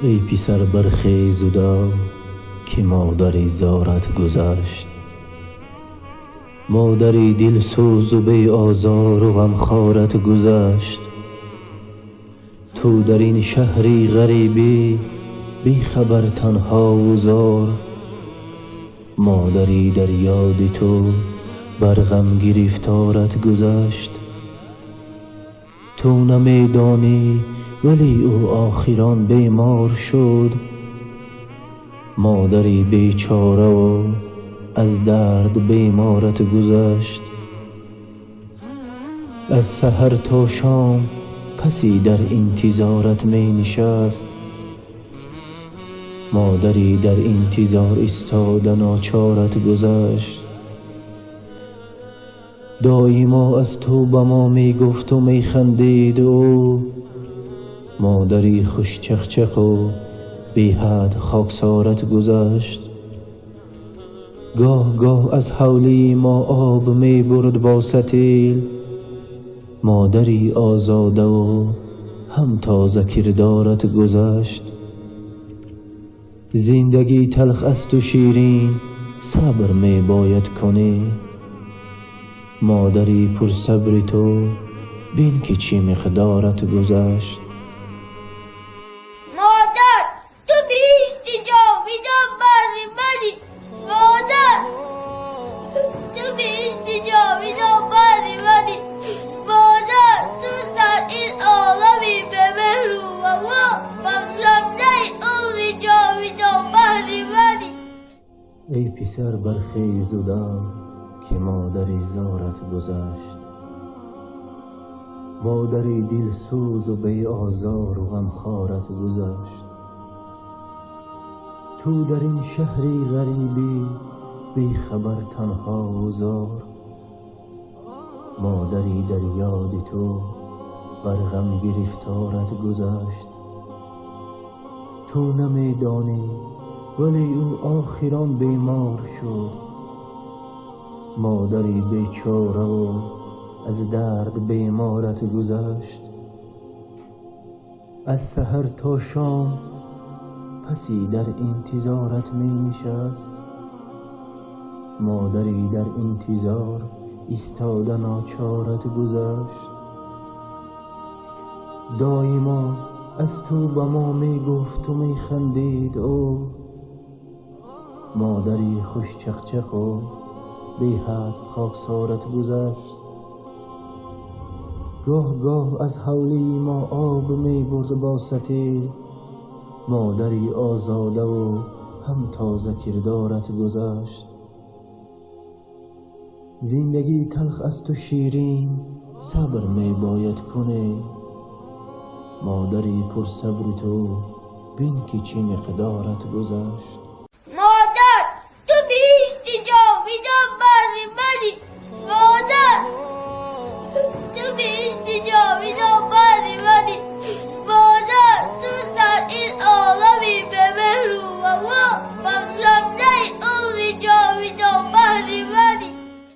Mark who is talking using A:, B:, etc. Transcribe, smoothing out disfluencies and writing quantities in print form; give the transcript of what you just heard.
A: Эй писар, бархез ва дав, ки модари зорат гузашт. Модари дилсӯз ва беозор ва ғамхорат гузашт. Ту дар ин шаҳри ғарибӣ бехабар, танҳо ва зор. Модаре дар ёди ту бар ғам гирифторат гузашт. Ту намедонӣ, вале ӯ охирон бемор шуд. Модари бечора ва аз дард беморат гузашт. Аз саҳар то шом пасе дар интизорат менишаст. Модаре дар интизор истода ночорат гузашт. Доимо аз ту ба мо мегуфт ва механдид ӯ. Модари хушчақчақ ва беҳад хоксорат гузашт. Гоҳ гоҳ аз ҳавлии мо об мебурд бо сатил. Модари озода ва ҳам тозакирдорат гузашт. Зиндагӣ талх аст ва ширин, сабр мебояд кунӣ. Модари пурсабри ту бин, ки чӣ миқдорат гузашт.
B: Модар, ту биҳишти ҷовидон бари мани. Модар, ту биҳишти ҷовидон бари мани. Модар, ту дар ин олами бемеҳру вафо бахшандаи умри ҷовидон бари мани.
A: Эй писар, бархез ва дав, ки модари зорат гузашт. Модари дилсӯз ва беозор ва ғамхорат гузашт. Ту дар ин шаҳри ғарибӣ бехабар, танҳо ва зор. Модаре дар ёди ту бар ғам гирифторат гузашт. Ту намедонӣ, вале ӯ охирон бемор шуд. Модари бечора ва аз дард беморат гузашт. Аз саҳар то шом пасе дар интизорат менишаст. Модаре дар интизор истода ночорат гузашт. Доимо аз ту ба мо мегуфт ва механдид ӯ. Модари хушчақчақ ва беҳад хоксорат гузашт. Гоҳ гоҳ аз ҳавлии мо об мебурд бо сатил. Модари озода ва ҳам тозакирдорат гузашт. Зиндагӣ талх аст ва ширин, сабр мебояд кунӣ. Модари пурсабри ту бин, ки чӣ миқдорат гузашт.
B: Модар, ту биҳишти ҷовидон бари мани. Модар, ту биҳишти ҷовидон бари мани. Модар, ту дар ин олами бемеҳру вафо бахшандаи умри ҷовидон бари